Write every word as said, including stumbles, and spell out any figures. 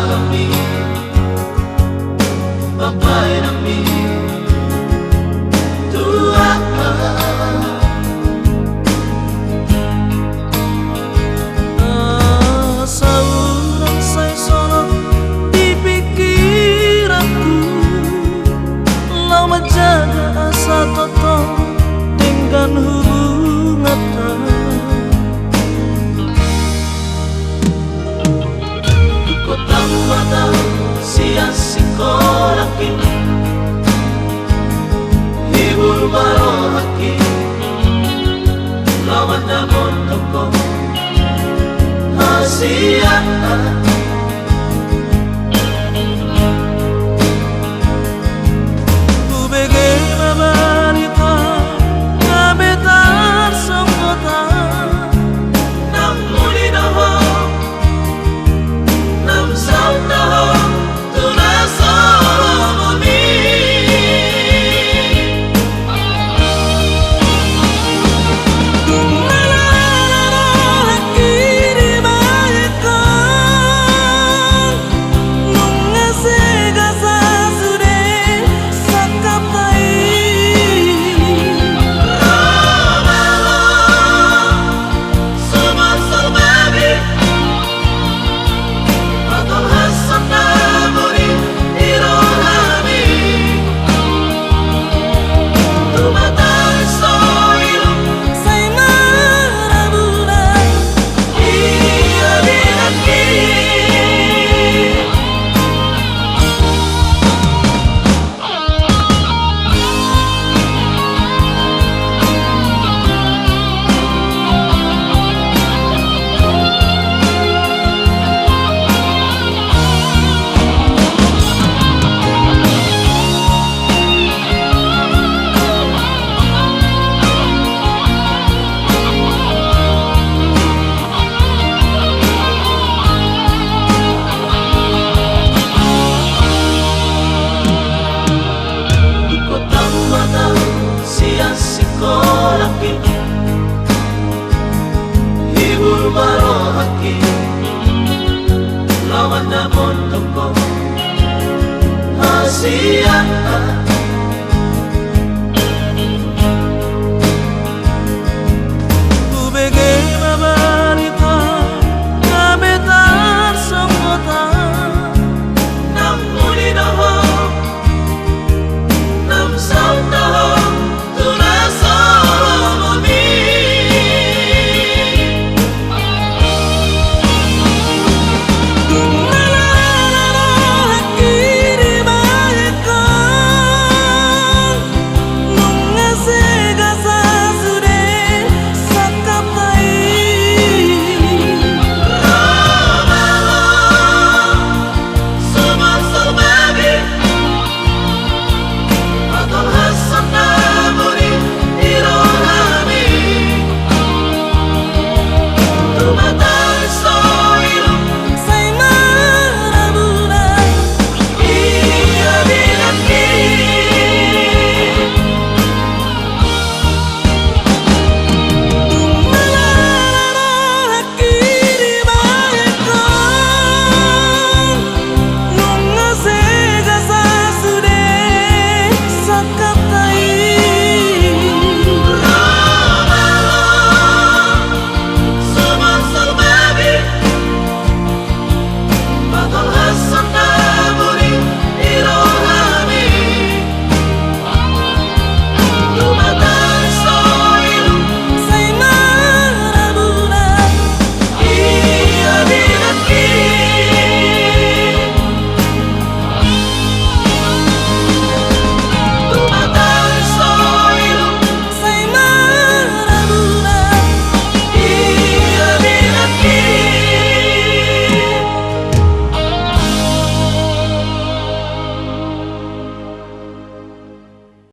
Pambahenanmi, pambahenanmi, Tuhan. Asa unang sai songon di pikiranku, laho manjaga asa tongtong denggan hubunganta. Hutang ma tahu sian singkolangki, hibul ma rohangki, lawan na mondok ho hasian. Hubege ma barita, gabe tarsonggot ahu. Naung muli do ho, naung saut do ho tu na so lomomi. Dung mala rohangki dibahen ho, nunga sega sasude sangkapta i. Ro ma ho, sumansur babi, patolhashon damang i di rohami. Tu matang so ilu sai marabuna. Hutang ma tahu sian singkolangki, hibul ma rohangki, lawan na mondok ho hasian.